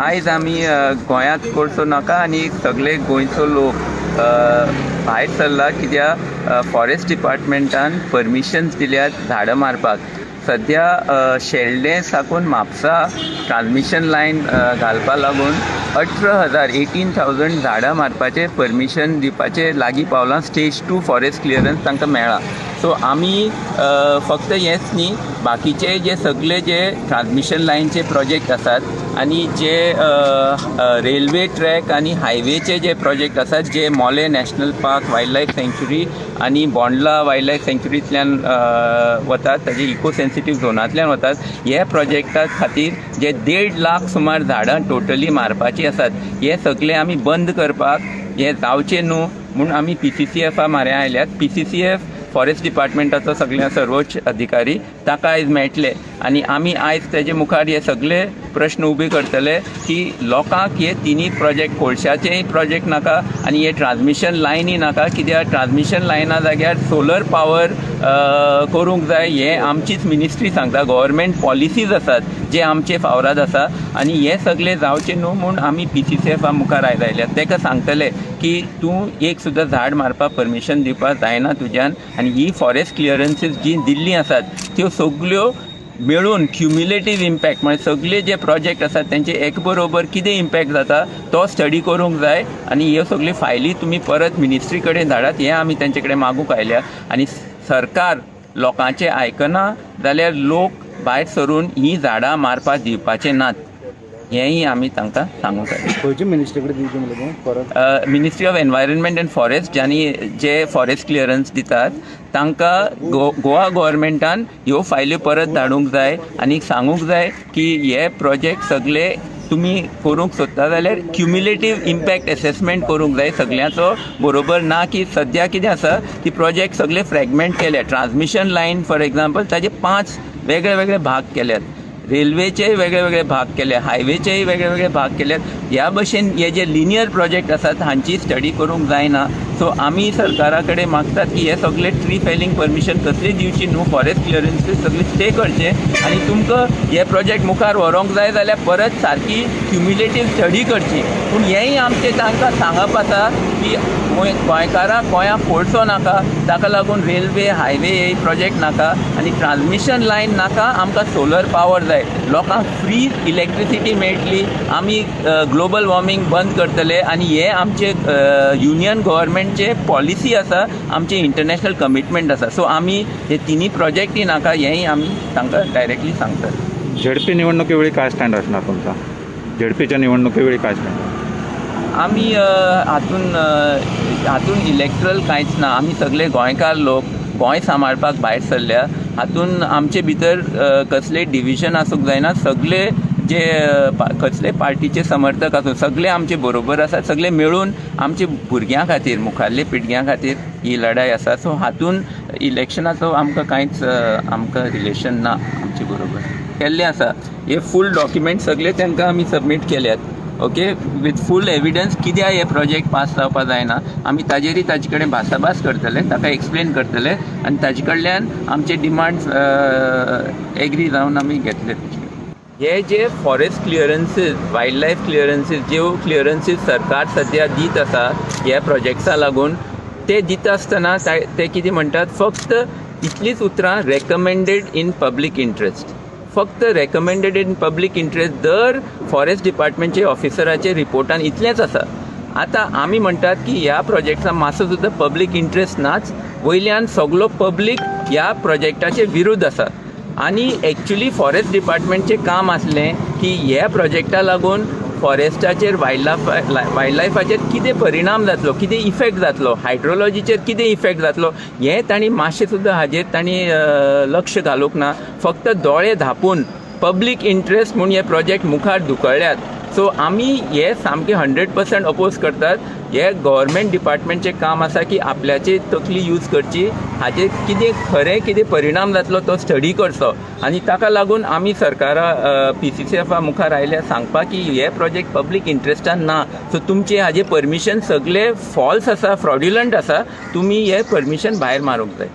आयज आमी गोंयांत कोळसो नाका आनी सगळे गोंयचो लोक भायर सरला, कित्याक फॉरेस्ट डिपार्टमेंटान परमिशन्स दिल्यात झाडां मारपाक. सद्या शेल्डें साकून म्हापसा ट्रान्समिशन लायन घालपा लागून 18,000, 18,000 झाडां मारपाचें परमिशन दिवपाचें लागीं पावलां. स्टेज 2 फॉरेस्ट क्लियरन्स तांकां मेळ्ळां. सो आमी फक्त हेंच न्ही, बाकीचे जे सगळे जे ट्रान्समिशन लायनचे प्रोजेक्ट आसात आनी जे रेल्वे ट्रॅक आनी हायवेचे जे प्रोजेक्ट आसात, जे मोले national park wild life sanctuary आनी बोंडला वायल्ड लायफ सँक्च्युरींतल्यान वतात, ताजे इको सेन्सिटीव झोनांतल्यान वतात, हे प्रोजेक्टा खातीर जे 1.5 लाख सुमार झाडां टोटली मारपाची आसात, हे सगळे आमी बंद करपाक, हे जावचे न्हू म्हूण आमी पीसीसीएफा म्हऱ्या आयल्यात. पीसीसीएफ फॉरेस्ट डिपार्टमेंटाचो सगळ्या सर्वोच्च अधिकारी, ताका आयज मेळटले आनी आमी आयज तेजे मुखार हे सगळे प्रश्न उबे करतले की लोकांक हे तिनूय प्रोजेक्ट, कोळशाचेय प्रोजेक्ट नाका आनी हे ट्रान्समिशन लायनी नाका, कित्याक ट्रान्समिशन लायना जाग्यार सोलर पावर करूंक जाय हें आमचीच मिनिस्ट्री सांगता. गव्हर्मेंट पॉलिसीज आसात जे आमचे फावराद आसा आनी हे सगळे जावचे न्हू म्हूण आमी पीसीसीएफा मुखार आयज आयल्यात. ताका सांगतले की तूं एक सुद्दां झाड मारपाक परमिशन दिवपाक जायना तुज्यान आनी ही फॉरेस्ट क्लियरन्सीस जी दिल्लीं आसात त्यो सगल्यो मेळून क्युम्युलेटीव इम्पॅक्ट, म्हणजे सगळे जे प्रोजेक्ट आसात तेंचे एक बरोबर कितें इम्पॅक्ट जाता तो स्टडी करूंक जाय आनी ह्यो सगल्यो फायली तुमी परत मिनिस्ट्री कडेन धाडात, हें आमी तेंचे कडेन मागूंक आयल्या. आनी सरकार लोकांचें आयकना जाल्यार लोक भायर सरून हीं झाडां मारपाक दिवपाचे नात, हेंय आमी तांकां सांगूंक आयल्या. खंयचे मिनिस्ट्री कडेन दिवचे म्हणलें परत? Ministry of Environment and Forest, ज्यांनी जे फॉरेस्ट क्लियरन्स दितात तांकां गोवा गव्हर्मेंटान ह्यो फायल्यो परत धाडूंक जाय आनी सांगूंक जाय की हे प्रोजेक्ट सगळे तुमी करूंक सोदता जाल्यार क्युम्युलेटीव इम्पॅक्ट एसेसमेंट करूंक जाय सगळ्यांचो बरोबर. ना की सद्या कितें आसा की प्रोजेक्ट सगळे फ्रेगमेंट केले. ट्रान्समिशन लायन फॉर एग्जाम्पल, ताजे पांच वेगळे वेगळे भाग केल्यात, रेल्वेचेय वेगळे वेगळे भाग केले, हायवेचेय वेगळे वेगळे भाग केल्यात. ह्या भशेन हे जे लिनियर प्रोजेक्ट आसात हांची स्टडी करूंक जायना. सो आमी सरकारा कडेन मागतात की हे सगळे ट्री फेलिंग परमिशन कसली दिवची न्हू, फॉरेस्ट क्लियरन्सीस सगळे स्टे करचे आनी तुमकां हे प्रोजेक्ट मुखार व्हरूंक जाय जाल्यार परत सारकी क्युम्युलेटीव स्टडी करची. पूण हेंय आमचें तांकां सांगप आसा की गोंयकारांक गोंयांक कोळसो नाका, ताका लागून रेल्वे हायवे हे प्रोजेक्ट नाका आनी ट्रान्समिशन लायन नाका, आमकां सोलर पावर जाय, लोकांक फ्री इलेक्ट्रिसिटी मेळटली, आमी ग्लोबल वॉर्मिंग बंद करतले आनी हे आमचे युनियन गव्हर्मेंटचे पॉलिसी आसा, आमचे इंटरनॅशनल कमिटमेंट आसा. सो आमी हे तिनूय प्रोजेक्टय नाका, हेंय आमी तांकां डायरेक्टली सांगतात. झेडपी निवडणुकीवेळी काय स्टँड असणार तुमचा? झेडपीच्या निवडणुकीवेळी काय स्टँड? आमी हातून इलेक्ट्रल कांयच ना. आमी सगळे गोंयकार लोक गोंय सांबाळपाक भायर सरल्या. हातून आमचे भितर कसलें डिविजन आसूंक जायना. सगळे जे कसले पार्टीचे समर्थक आसूं, सगळे आमचे बरोबर आसात. सगळे मेळून आमचे भुरग्यां खातीर, मुखारले पिळग्यां खातीर ही लढाय आसा. सो हातून इलेक्शनाचो आमकां कांयच आमकां रिलेशन ना. आमचे बरोबर केल्लें आसा. हे फूल डॉक्युमेंट सगळे तांकां आमी सबमीट केल्यात, ओके, विथ फूल एविडन्स, कित्याक हे प्रोजेक्ट पास जावपा जायना. आमी ताजेरय ताजे कडेन भासाभास करतले, ताका एक्सप्लेन करतले आनी ताजे कडल्यान आमचे डिमांड्स एग्री जावन आमी घेतले ताजे कडेन. हे जे forest clearances, wild life clearances, ज्यो क्लियरन्सीस सरकार सद्या दीत आसा ह्या प्रोजेक्ट्सा लागून, ते दिता आसतना ते कितें म्हणटात, फक्त इतलीच उतरां, रेकमेंडेड इन पब्लीक इंट्रस्ट. फक्त रेकमेंडेड इन पब्लीक इंट्रस्ट दर फॉरेस्ट डिपार्टमेंटचे ऑफिसराचे रिपोर्टान इतलेंच आसा. आतां आमी म्हणटात की ह्या प्रोजेक्टा मातसो सुद्दां पब्लीक इंट्रस्ट नाच, वयल्यान सगलो पब्लीक ह्या प्रोजेक्टाचे विरुद्ध आसा. आनी एक्चुली फॉरेस्ट डिपार्टमेंटचें काम आसलें की ह्या प्रोजेक्टा लागून फॉरेस्टाचेर, वायल्ड लायफाचेर कितें परिणाम जातलो, कितें इफेक्ट जातलो, हायड्रोलॉजीचेर कितें इफेक्ट जातलो, हें तांणी मातशें सुद्दां हाजेर तांणी लक्ष घालूंक ना. फक्त दोळे धांपून पब्लीक इंट्रस्ट म्हूण हे प्रोजेक्ट मुखार धुकळ्ळ्यात. सो आमी हे सामके 100% अपोज करतात. हे गव्हर्मेंट डिपार्टमेंटचें काम आसा की आपल्याची तकली यूज करची, हाजेर कितें खरें कितें परिणाम जातलो तो स्टडी करचो. आनी ताका लागून आमी सरकारा पीसीसीएफा मुखार आयल्या सांगपाक की हे प्रोजेक्ट पब्लीक इंट्रस्टान ना. सो तुमचे हाजे परमिशन सगळे फॉल्स आसा, फ्रॉड्युलंट आसा, तुमी हे परमिशन भायर मारूंक जाय.